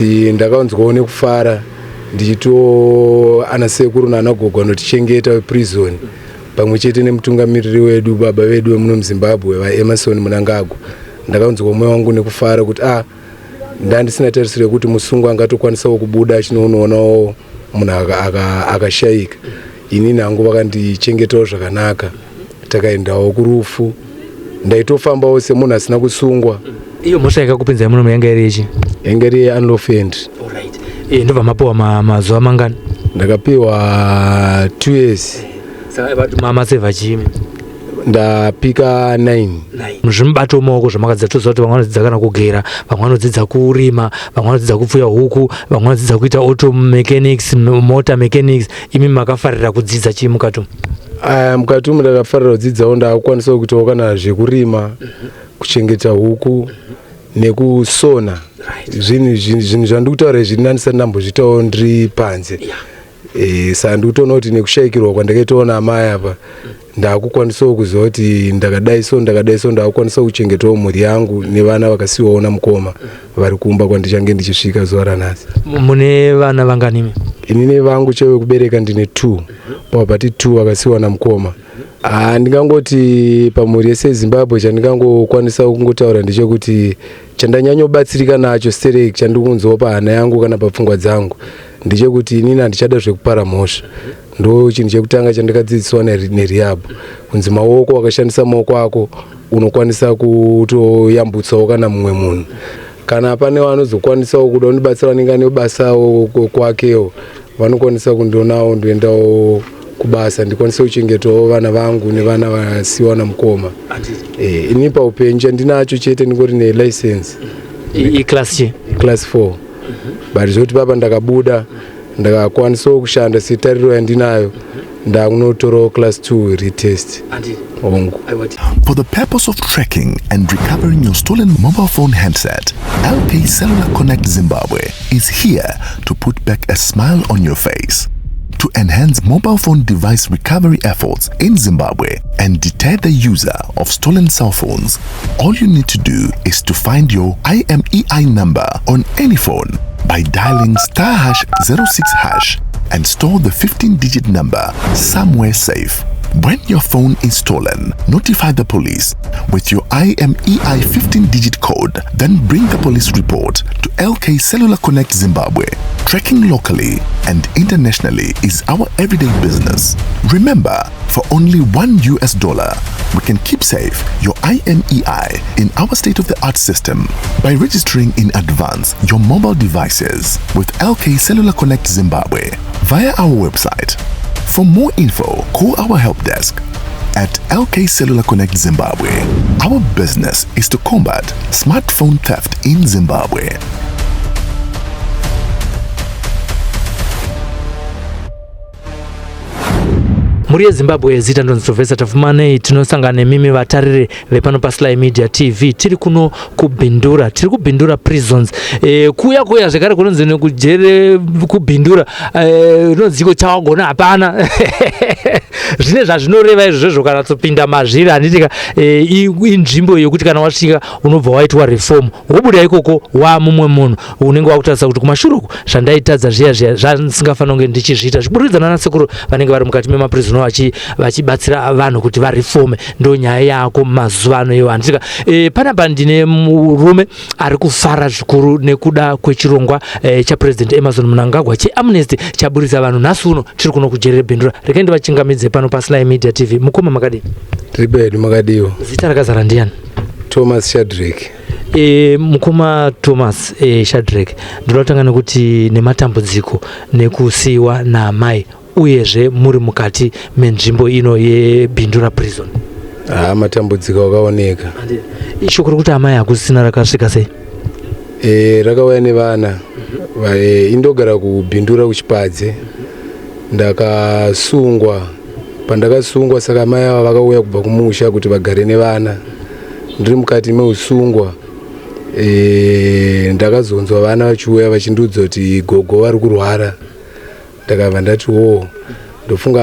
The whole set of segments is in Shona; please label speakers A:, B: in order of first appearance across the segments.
A: Ndakanzwawo nekufara ndichitiwo ana sekuru naana gogo vanotichengeta veprison pamwe chete nemutungamiriri wedu baba vedu vemuno muZimbabwe vaEmmerson Mnangagwa. Ndakanzwa mwoyo wangu nekufara kuti ah ndandisina tarisiro yekuti musungwa angatokwanisawo kubuda achinonoonawo munhu akashaika. Inini hangu vakandichengetawo zvakanaka, takaendawo kurufu, ndaitofambawo semunhu asina kusungwa.
B: Iyo mhosva yakakupinzai muno yanga iri yechi?
A: Yanga iri yeunlawful entry.
B: Alright. Ndobva mapiwa mazuva mangani?
A: Ndakapiwa 2 years.
B: Saka vati masevha chii?
A: Ndapika 9.
B: Zvimubato mumaoko zvamakadzidza, toziva kuti vamwe vanodzidza kana kugera, vamwe vanodzidza kurima, vamwe vanodzidza kupfuya huku, vamwe vanodzidza kuita auto mechanics, motor mechanics. Imi makafarira kudzidza chii mukati umu?
A: Mukati umu ndakafarira kudzidzawo, ndakukwanisa kuitawo kana zvekurima, kuchengeta huku nekusona. Zvinhu zvandiri kutaura izvi ndandisati ndambozviitawo ndiri panze. Saka ndiri kutoona kuti nekushayikirwa kwandakaitawo naamai apa ndakukwanisawo kuziva kuti ndakadai so, ndakadai so, ndakukwanisawo kuchengetawo mhuri yangu nevana vakasiwawo namukoma vari kumba kwandichange ndichisvika zuva ranhasi.
B: Mune vana vangani?
A: Inini vangu chaivo kubereka ndine 2, pabva 2 vakasiwa namukoma. Ndingangoti pamhuri yese yeZimbabwe chandingangokwanisa kungotaura ndechekuti chandanyanyobatsirika nacho stereki chandikunzwawo pahana yangu kana papfungwa dzangu ndechekuti inini handichada zvekupara mhosva. Ndo chinhu chekutanga chandakadzidziswa nerehab, kunzi maoko wakashandisa maoko ako unokwanisa kutoyambutsawo kana mumwe munhu. Kana pane vanozokwanisawo kuda kundibatsira vanenge ane basawo kwakewo, vanokwanisa kundionawo ndoendawo kubasa ndikwanise kuchengetawo vana vangu nevana vasiwa namukoma. Ini paupenyu chandinacho chete ndingori nelicense.
B: Iclass chi?
A: Class 4. But zvekuti papa ndakabuda ndakakwanisawo kushanda setariro yandinayo, ndakunotorawo class 2 retest. Hongu.
C: For the purpose of tracking and recovering your stolen mobile phone handset, LK Cellular Connect Zimbabwe is here to put back a smile on your face. To enhance mobile phone device recovery efforts in Zimbabwe and deter the user of stolen cell phones, all you need to do is to find your IMEI number on any phone by dialing *#06# and store the 15-digit number somewhere safe. When your phone is stolen, notify the police with your IMEI 15-digit code, then bring the police report to LK Cellular Connect Zimbabwe. Tracking locally and internationally is our everyday business. Remember, for only $1, we can keep safe your IMEI in our state-of-the-art system by registering in advance your mobile devices with LK Cellular Connect Zimbabwe via our website. For more info, call our help desk at LK Cellular Connect Zimbabwe. Our business is to combat smartphone theft in Zimbabwe.
B: Mhuri yeZimbabwe, zita ndonzi Sylvester Tafumanei. Tinosangana nemimi vatariri vepano paSly Media TV. Tiri kuno kuBindura, tiri kuBindura Prisons. Kuya kuya zvekare kunonzi nekujere kuBindura, rinonzi iko chawagona hapana. Zvine zvazvinoreva izvozvo kana tsopinda mazviri, handitika? Inzvimbo yekuti kana wasvika unobva waitwa reform, wobuda ikoko wamumwe munhu. Unenge wakutarisa kuti kumashure uku zvandaitadza zviya zviya zvandisingafanira kunge ndichizviita, zviburikidza nana sekuru vanenge vari mukati memaprison vachibatsira vanhu kuti vareforme. Ndo nyaya yako mazuva ano iwo, handitika? Panapa ndine murume ari kufara zvikuru nekuda kwechirongwa chaPresident Emmerson Mnangagwa cheamnesty chaburitsa vanhu nhasi uno. Tiri kuno kujeri reBindura. Regai ndivachingamidze pano paSly Media TV. Mukoma, makadii?
A: Tiri pedu, makadiwo?
B: Zita rakazara ndiani?
A: Thomas Shadrick.
B: Mukoma Thomas Shadrick, ndoda kutanga nekuti nematambudziko nekusiyiwa naamai, uyezve muri mukati menzvimbo ino yeBindura Prison.
A: Haa, matambudziko akaoneka.
B: Ishoko rekuti amai hakusisina rakasvika sei?
A: Rakauya nevana. Indogara kuBindura kuChipadze. Ndakasungwa, pandakasungwa saka amai ava vakauya kubva kumusha kuti vagare nevana ndiri mukati meusungwa. Ndakazonzwa vana vachiuya vachindiudza kuti gogo vari kurwara. Ndakabva ndati wo, ndofunga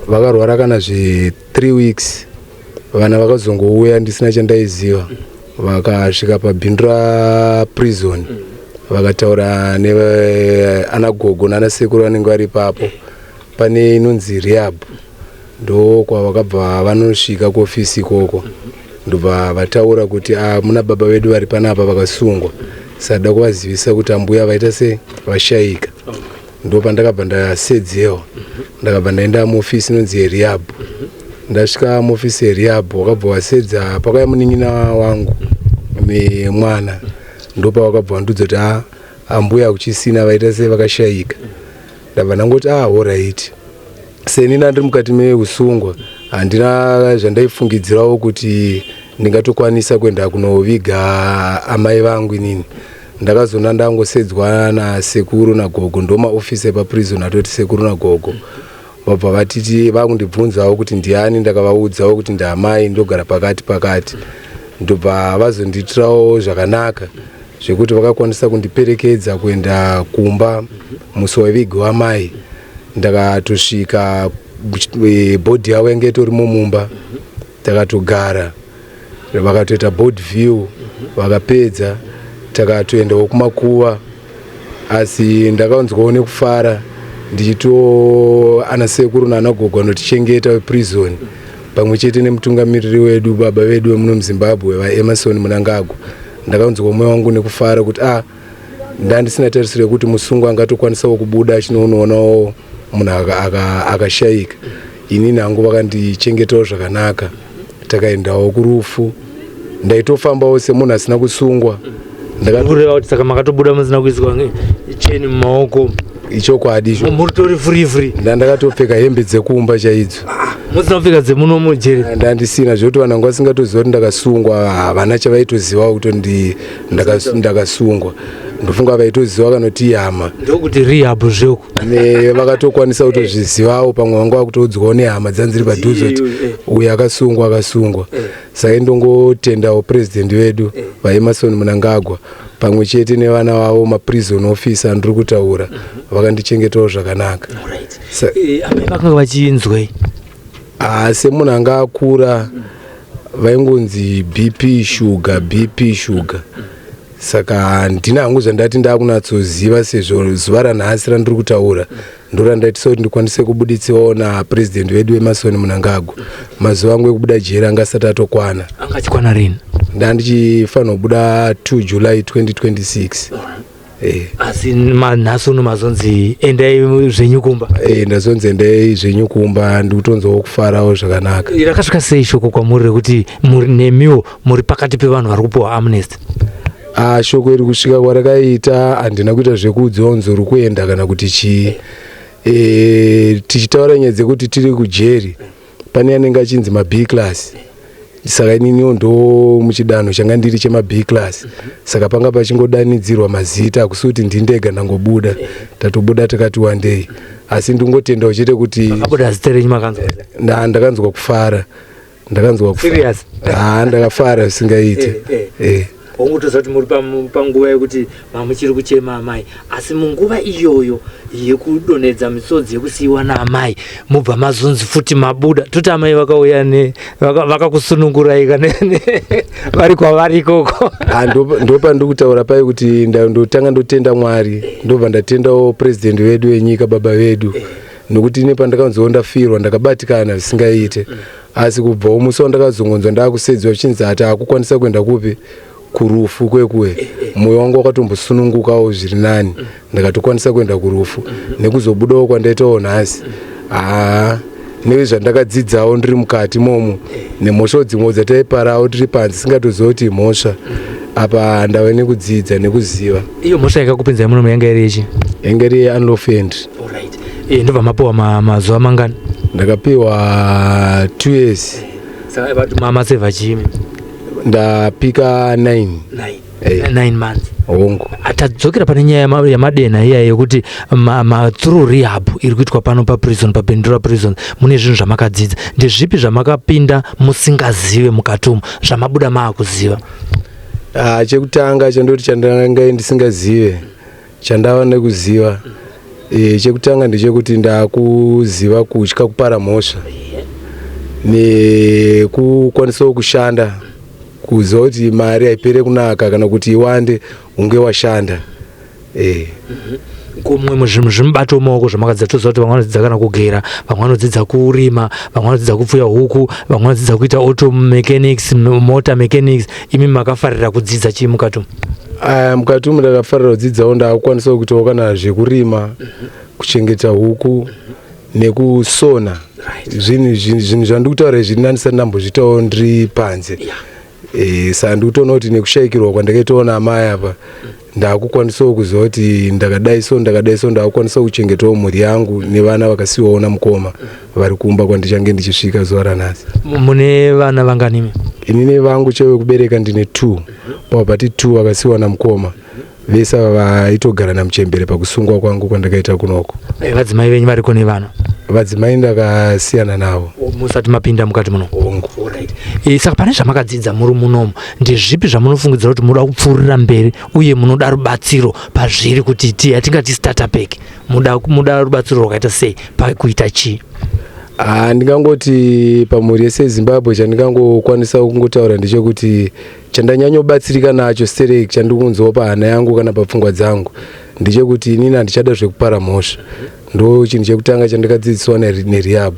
A: vakarwara kana zve 3 weeks. Vana vakazongouya ndisina chandaiziva, vakasvika paBindura Prison. Vakataura neanagogo nanasekuru vanenge vari ipapo. Pane inonzi rehab, ndo kwavakabva vanosvika kuofisi ikoko, ndobva vataura kuti ah, muna baba vedu vari panapa vakasungwa, sada kuvazivisa kuti ambuya vaita sei, vashaika. Ndo pandakabva ndasedzewa, ndakabva ndaenda muofisi inonzi yerehab. Ndasvika muofisi yerehab, wakabva wasedza, pakauya munin'ina wangu nemwana, ndopavakabva vandiudza kuti a ambuya kuchisina, vaita sei, vakashayika. Ndabva ndangoti ah, alright. Seni ndandiri mukati meusungwa, handina zvandaifungidzirawo kuti ndingatokwanisa kuenda kunoviga amai vangu. Inini ndakazona ndangosedzwa nasekuru nagogo, ndo maofisi epaprison atoti sekuru nagogo. Vabva vatiti vakundibvunzawo kuti ndiani, ndakavaudzawo kuti ndaamai, ndogara pakati pakati. Ndobva vazondiitirawo zvakanaka zvekuti vakakwanisa kundiperekedza kuenda kumba musi waivigwa amai. Ndakatosvika, body yavo yange itorimo mumba, takatogara, vakatoita board view, vakapedza, takatoendawo kumakuva. Asi ndakanzwawo nekufara ndichito ana sekuru naana gogo vanotichengeta veprison, pamwe chete nemutungamiriri wedu, baba vedu vemuno muZimbabwe, vaEmmerson Mnangagwa. Ndakanzwa mwoyo wangu nekufara kuti ah, ndandisina tarisiro yekuti musungwa angatokwanisawo kubuda achinonoonawo munhu akashayika. Inini hangu vakandichengetawo zvakanaka, takaendawo kurufu, ndaitofambawo semunhu asina kusungwa.
B: Kureva kuti saka makatobuda musina kuiswa cheni mumaoko?
A: Ichokwadi icho.
B: Muritori free free?
A: Ndandakatopfeka hembe dzekumba chaidzo.
B: Musina kupfeka dzemuno mujeri?
A: Ndandisina, zvekuti vanhu vanga vasingatoziva kuti ndakasungwa, havana chavaitozivawo kuti ndakasungwa. Ndofunga vaitoziva kanoti ihama.
B: Ndokuti rehab zveku.
A: Vakatokwanisa kutozvizivawo, pamwe vanga vakutoudzwawo nehama dzanziri padhuze kuti uyu akasungwa, akasungwa. Saka indongotendawo purezidendi vedu vaEmmerson Mnangagwa, pamwe chete nevana vavo maprison officer andiri kutaura, vakandichengetawo zvakanaka.
B: Amai vakanga vachinzwei?
A: Ah, semunhu anga akura, vaingonzi BP, shuga, BP, shuga. Saka handina hangu zvandati ndakunatsoziva, sezvo zuva ranhasi randiri kutaura ndorandaitisa kuti ndikwanise kubuditsiwawo napurezidendi vedu Emmerson Mnangagwa. Mazuva angu ekubuda jeri anga asati atokwana.
B: Anga achikwana rini?
A: Ndandichifanira kubuda 2 July 2026.
B: Asi nhasi uno mazonzi endai zvenyu kumba?
A: Ndazonzi endai zvenyu kumba, ndikutonzwawo kufarawo zvakanaka.
B: Rakasvika sei shoko kwamuri rekuti muri nemiwo muri pakati pevanhu vari kupiwa amnesty?
A: Ah, shoko iri kusvika kwarakaita, handina kuita zvekuudziwa kunzi uri kuenda kana kuti chii. Tichitaura nyaya dzekuti tiri kujeri, pane anenge achinzi mab class, saka ininiwo ndo muchidanho changa ndiri chemab class. Saka panga pachingodanidzirwa mazita, hakusi kuti ndindega ndangobuda, tatobuda takati wandei. Asi ndingotendawo chete kuti
B: Akabuda zita renyu, makanzwa?
A: Ndakanzwa kufara, ndakanzwa kufara.
B: Serious?
A: Ah, ndakafara zvisingaite.
B: Hongutoziva kuti muri panguva yekuti mamuchiri kuchema amai, asi munguva iyoyo yekudonhedza misodzi yekusiyiwa naamai, mubva mazonzi futi mabuda. Toti amai vakauya vakakusunungurai kana vari kwavari ikoko?
A: Ah, ndopandiri kutaura pai kuti ndotanga ndotenda Mwari, ndobva ndatendawo purezidendi vedu venyika, baba vedu, nokuti ine pandakanzwawo ndafirwa, ndakabatikana zvisingaite. Asi kubvawo musi wandakazongonzwa ndakusedzwa zvichinzi hati akukwanisa kuenda kupi, kurufu kwekuwe, mwoyo wangu wakatombosunungukawo zviri nani, ndakatokwanisa kuenda kurufu nekuzobudawo kwandaitawo nhasi. Haa, nezvandakadzidzawo ndiri mukati momo, nemhosva dzimwe dzataiparawo tiri panze singatoziva kuti mhosva, apa ndave nekudzidza nekuziva.
B: Iyo mhosva yakakupinzai muno yanga iri yechi?
A: Yange iri unlawful entry.
B: Alright. Ndobva mapiwa mazuva mangani?
A: Ndakapiwa 2 years.
B: Saka vati mamasevha chimi?
A: Ndapika 9.
B: 9 months?
A: Hongu.
B: Tadzokera pane nyaya yamadena iya yekuti through rehab iri kuitwa pano paprison, paBindura Prison, mune zvinhu zvamakadzidza. Ndezvipi zvamakapinda musingazive mukati umu zvamabuda maakuziva?
A: Ah, chekutanga chandoti chandanga ndisingazive chandava nekuziva, chekutanga ndechekuti ndakuziva kutya kupara mhosva nekukwanisawo kushanda, kuziva kuti mari haipere kunaka kana kuti iwande hunge washanda. Eh.
B: Kumwe muzvinhu zvimubato mumaoko zvamakadzidza, toziva kuti vamwe vanodzidza kana kugera, vamwe vanodzidza kurima, vamwe vanodzidza kupfuya huku, vamwe vanodzidza kuita auto mechanics, motor mechanics. Imi makafarira kudzidza chii mukati umu?
A: Aya, mukati umu ndakafarira kudzidzawo, ndakukwanisa kuitawo kana zvekurima, kuchengeta huku nekusona. Zvinhu zvandiri kutaura izvi ndandisati ndambozviitawo ndiri panze. Saka ndiri kutoona kuti nekushayikirwa kwandakaitawo naamai apa, ndakukwanisawo kuziva kuti ndakadai so, ndakadai so, ndakukwanisa kuchengetawo mhuri yangu nevana vakasiwawo namukoma vari kumba kwandichange ndichisvika zuva ranhasi.
B: Mune vana vanganimi?
A: Inini vangu chaivo kubereka ndine two, pabati two vakasiwa namukoma. Vese ava vaitogara namuchembere pakusungwa kwangu kwandakaita kunoko.
B: Vadzimai venyu variko nevana?
A: Vadzimai ndakasiyana navo.
B: Musati mapinda mukati muno?
A: Hongu.
B: Alright. Saka pane zvamakadzidza muri munomu, ndezvipi zvamunofungidzira kuti munoda kupfuurira mberi uye munoda rubatsiro pazviri, kuti ti hatingati starter pack, muda rubatsiro rwakaita sei, pakuita chii?
A: Ah, ndingangoti pamhuri yese yeZimbabwe, chandingangokwanisa kungotaura ndechekuti chandanyanyobatsirika nacho stereki, chandikunzwawo pahana yangu kana papfungwa dzangu, ndechekuti inini handichada zvekupara mhosva. Ndo chinhu chekutanga chandakadzidziswa nerehab,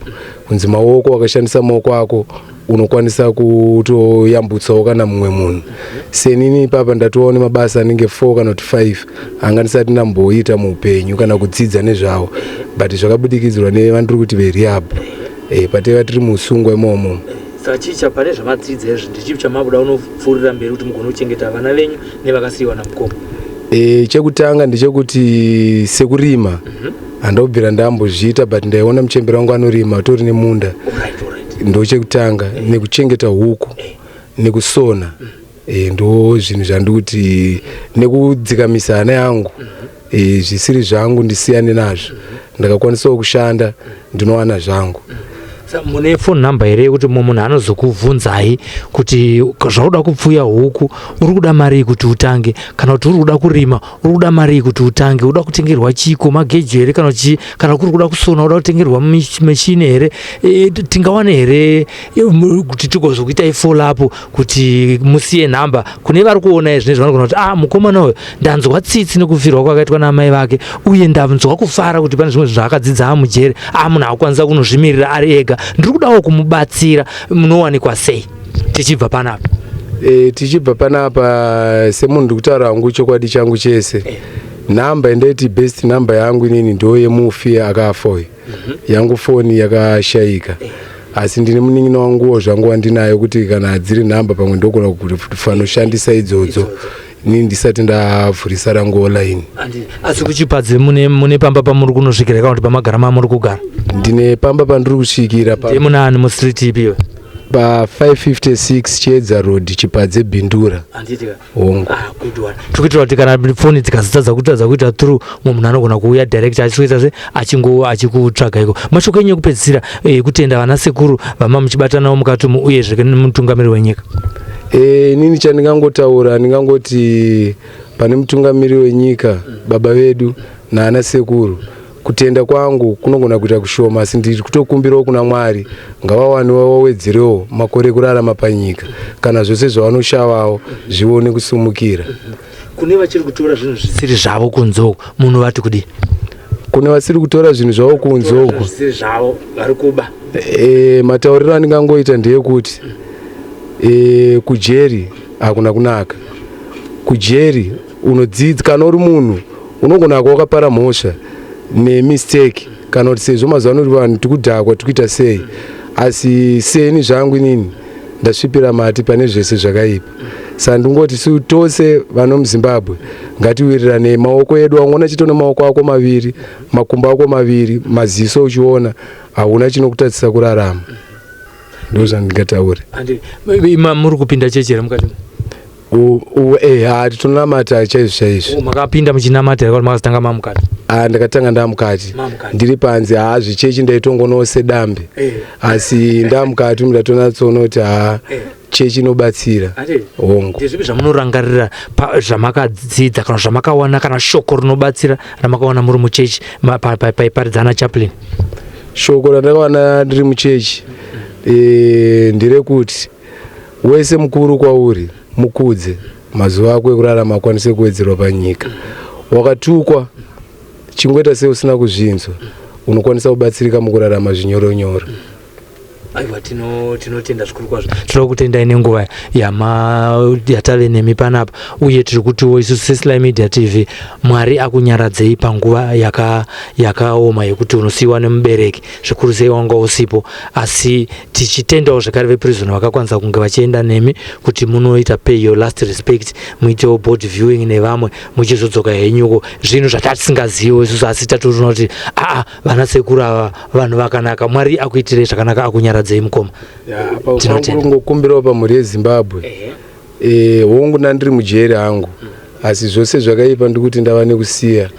A: kunzi maoko, wakashandisa maoko ako unokwanisa kutoyambutsawo kana mumwe munhu. Senini ipapa ndatoona mabasa anenge 4 kana kuti 5 anga ndisati ndamboita muupenyu kana kudzidza nezvawo, but zvakabudikidzirwa nevandiri kuti verehab, pataiva tiri musungwa imomo.
B: Saka chii chapane zvamadzidza izvi, ndechipi chamakuda unopfuurira mberi kuti mugone kuchengeta vana venyu nevakasiyiwa namukoma?
A: Chekutanga ndechekuti sekurima handobvira ndambozviita, but ndaiona muchembere wangu anorima, atori nemunda. Ndo chekutanga, nekuchengeta huku nekusona. Ndo zvinhu zvandikuti, nekudzikamisa hana yangu. Zvisiri zvangu ndisiyane nazvo. Ndakakwanisawo kushanda, ndinowana zvangu.
B: Mune phone number here yekuti mumwe munhu anozokubvunzai kuti zvauda kupfuya huku, uri kuda mari kuti utange, kana kuti uri kuda kurima, uri kuda mari kuti utange, uda kutengerwa chiko, magejo here, kana chii, kana kuri kuda kusona, uda kutengerwa machine here? Tingawane here kuti tigozokuitai follow up, kuti musiye nhamba kune vari kuona izvi vanogona kuti, ah, mukomana uyu ndanzwa tsitsi nekufirwa kwakaitwa naamai vake, uye ndanzwa kufara kuti pane zvimwe zvinhu zvaakadzidza amujere, a munhu akukwanisa kunozvimirira ari ega, ndiri kudawo kumubatsira. Munowanikwa sei tichibva panapa?
A: Tichibva panapa, semunhu ndikutaura hangu chokwadi changu chese, nhamba indaiti best nhamba yangu inini ndo yemufi akafa uyu. Yangu foni yakashayika, asi ndine munin'ina wanguwo zvangu wandinayo, kuti kana dziri nhamba pamwe ndogona kufanoshandisa idzodzo inini ndisati ndavhurisa rangu online.
B: Asi kuChipadze mune pamba pamuri kunosvikira kana kuti pamagara mamuri kugara?
A: Ndine pamba pandiri kusvikira.
B: Ndemunani, mustreet ipiwe?
A: Pa556 Chiedza Road, Chipadze, Bindura. Hongu.
B: Ah, good one. Tiri kuitira kuti kana foni dzikazotadza kutadza kuita through, mumwe munhu anogona kuuya direct achikuita se achingo achikutsvaga iko. Mashoko enyu ekupedzisira, kutenda vana sekuru vama muchibatanawo mukati umu, uyezve nemutungamiri wenyika.
A: Inini chandingangotaura, ndingangoti pane mutungamiri wenyika, baba vedu, naana sekuru, kutenda kwangu kunogona kuita kushoma, asi ndiri kutokumbirawo kuna Mwari ngavawanewo wawedzerewo makore ekurarama panyika, kana zvose zvavanoshavawo zvione kusumukira.
B: Kune vachiri kutora zvinhu zvisiri zvavo kunze uku, munhu vati kudii?
A: Kune vasiri kutora zvinhu zvavo kunze uku,
B: zvisiri zvavo, vari kuba.
A: Matauriro andingangoita ndeyekuti kujeri hakuna kunaka. Kujeri unodzidza. Kana uri munhu unogona kuva wakapara mhosva nemistake, kana kuti sezvo mazuva ano vanhu tikudhakwa, tikuita sei, asi seni zvangu inini ndasvipira mati pane zvese zvakaipa. Saka ndingoti su tose vano muZimbabwe ngatiwiriranei. Maoko edu, wangoona chito nemaoko ako maviri, makumbo ako maviri, maziso uchiona, hauna chinokutadzisa kurarama. Ndo zvandingataure.
B: Muri kupinda chechi here mukati?
A: Ha, tinonamata chaizvo chaizvo.
B: Makapinda muchinamata here kana makazotanga mamukati?
A: Ah, ndakatanga ndamukati. Ndiri panze, haa, zvichechi ndaitongonawo sedambe, asi ndamukati ndatonatsoona kuti haa, chechi inobatsira, hongu.
B: Ndezvipi zvamunorangarira zvamakadzidza kana zvamakawana, kana shoko rinobatsira ramakawana muri muchechi paiparidzana chaplain?
A: Shoko randakawana ndiri muchechi nderekuti wese mukuru kwauri mukudze, mazuva ako ekurarama akwanise kuwedzerwa panyika. Wakatukwa, chingoita seusina kuzvinzwa, unokwanisa kubatsirika mukurarama zvinyoronyoro.
B: Aiwa, tinotenda zvikuru kwazvo. Tinoda kutendai nenguva yatave nemi panapa, uye tiri kutiwo isusu seSly Media TV, Mwari akunyaradzei panguva yakaoma yekuti unosiyiwa nemubereki, zvikuru sei wanga usipo. Asi tichitendawo zvekare veprison vakakwanisa kunge vachienda nemi kuti munoita pay your last respect, muitewo body viewing nevamwe, muchizodzoka henyuko. Zvinhu zvatatisingaziviwo isusu, asi tatoona kuti aa, vana sekuru ava vanhu vakanaka. Mwari akuitirei zvakanaka, akunyaradzei, mukoma. Tinotenda.
A: Pangokumbirawo pamhuri yeZimbabwe, hongu, ndandiri mujeri hangu, asi zvose zvakaipa ndikuti ndava nekusiya.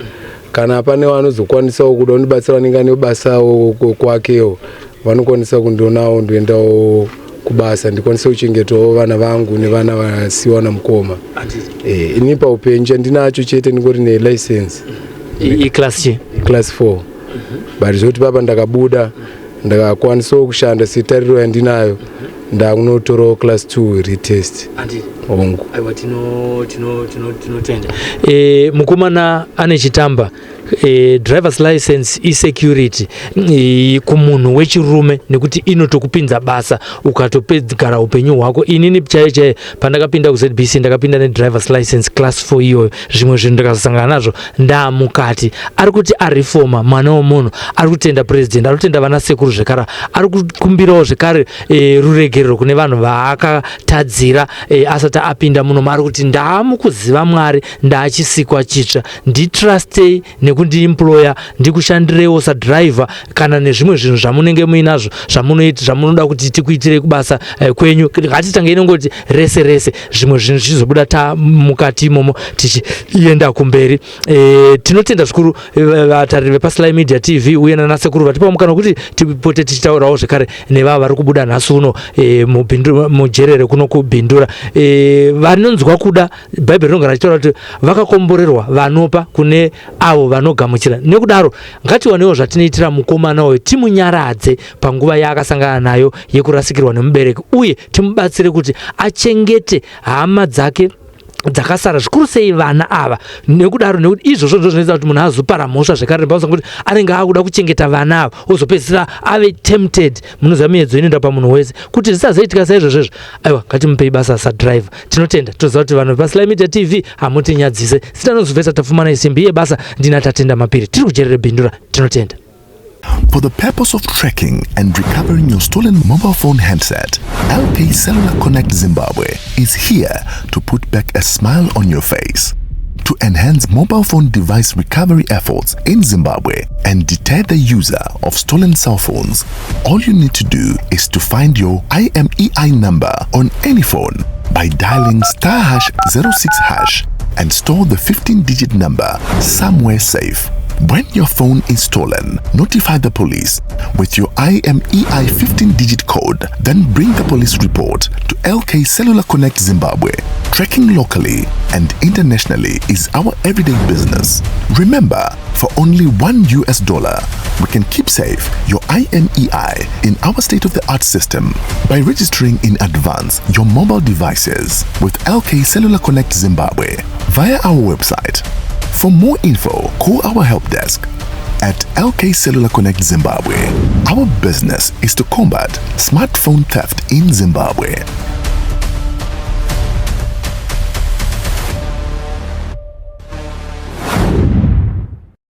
A: Kana pane vanozokwanisawo kuda kundibatsira, vanenge ane basawo kwakewo, vanokwanisa kundionawo, ndoendawo kubasa, ndikwanise kuchengetawo vana vangu nevana vasiwa namukoma. Ini paupenyu chandinacho chete ndingori nelicense.
B: Iclass chi?
A: Class 4, but zvoti papa ndakabuda, ndakakwanisawo kushanda setariro yandinayo, ndakunotorawo class 2 retest, hongu.
B: Aiwa, tinotenda. Mukomana ane chitamba, driver's license isecurity kumunhu wechirume, nekuti inotokupinza basa ukatopegara upenyu hwako. Inini chaiyo chaiyo, pandakapinda kuZBC, ndakapinda nedriver's license class 4 iyoyo. Zvimwe zvinhu ndakazosangana nazvo ndaamukati. Ari kuti arefoma mwana womunhu, ari kutenda president, ari kutenda vana sekuru zvekare, ari kukumbirawo zvekare ruregerero kune vanhu vaakatadzira asati apinda munomo. Ari kuti ndaamukuziva Mwari, ndaachisikwa chitsva, nditrustei nekundiemploya, ndikushandirewo sadriver kana nezvimwe zvinhu zvamunenge muinazvo zvamunoita, zvamunoda kuti tikuitirei kubasa kwenyu. Ngatitangei nengoti rese rese, zvimwe zvinhu zvichizobuda ta mukati imomo tichienda kumberi. Tinotenda zvikuru vatariri vepaSly Media TV uye nanasekuru vatipawo mukana wekuti tipote tichitaurawo zvekare nevava vari kubuda nhasi uno mujerere kuno kuBindura. Vanonzwa kuda, Bhaibheri rinogara richitaura kuti vakakomborerwa vanopa kune avo vanogamuchira. Nekudaro ngatiwanewo zvatinoitira mukomana uyu, timunyaradze panguva yaakasangana nayo yekurasikirwa nemubereki, uye timubatsire kuti achengete hama dzake dzakasara, zvikuru sei vana ava. Nekudaro, nekuti izvozvo ndo zvinoita kuti munhu azopara mhosva zvekare, pamusana kuti anenge akuda kuchengeta vana ava, ozopedzisira ave tempted. Munoziva miedzo inoenda pamunhu wese. Kuti zvisazoitika saizvozvezvo, aiwa, ngatimupei basa sadriver. Tinotenda, toziva kuti vanhu vepaSly Media TV hamutinyadzise. Zita nozobvesa Tapfumana Isimbi yebasa, ndina Tatenda Mapiri, tiri kujerere Bindura. Tinotenda.
C: For the purpose of tracking and recovering your stolen mobile phone handset, LK Cellular Connect Zimbabwe is here to put back a smile on your face. To enhance mobile phone device recovery efforts in Zimbabwe and deter the user of stolen cell phones, all you need to do is to find your IMEI number on any phone by dialing *#06# and store the 15 digit number somewhere safe. When your phone is stolen, notify the police with your IMEI 15 digit code, then bring the police report to LK Cellular Connect Zimbabwe. Tracking locally and internationally is our everyday business. Remember, for only $1, we can keep safe your IMEI in our state of the art system by registering in advance your mobile devices with LK Cellular Connect Zimbabwe via our website. For more info, call our help desk at LK Cellular Connect Zimbabwe. Our business is to combat smartphone theft in Zimbabwe.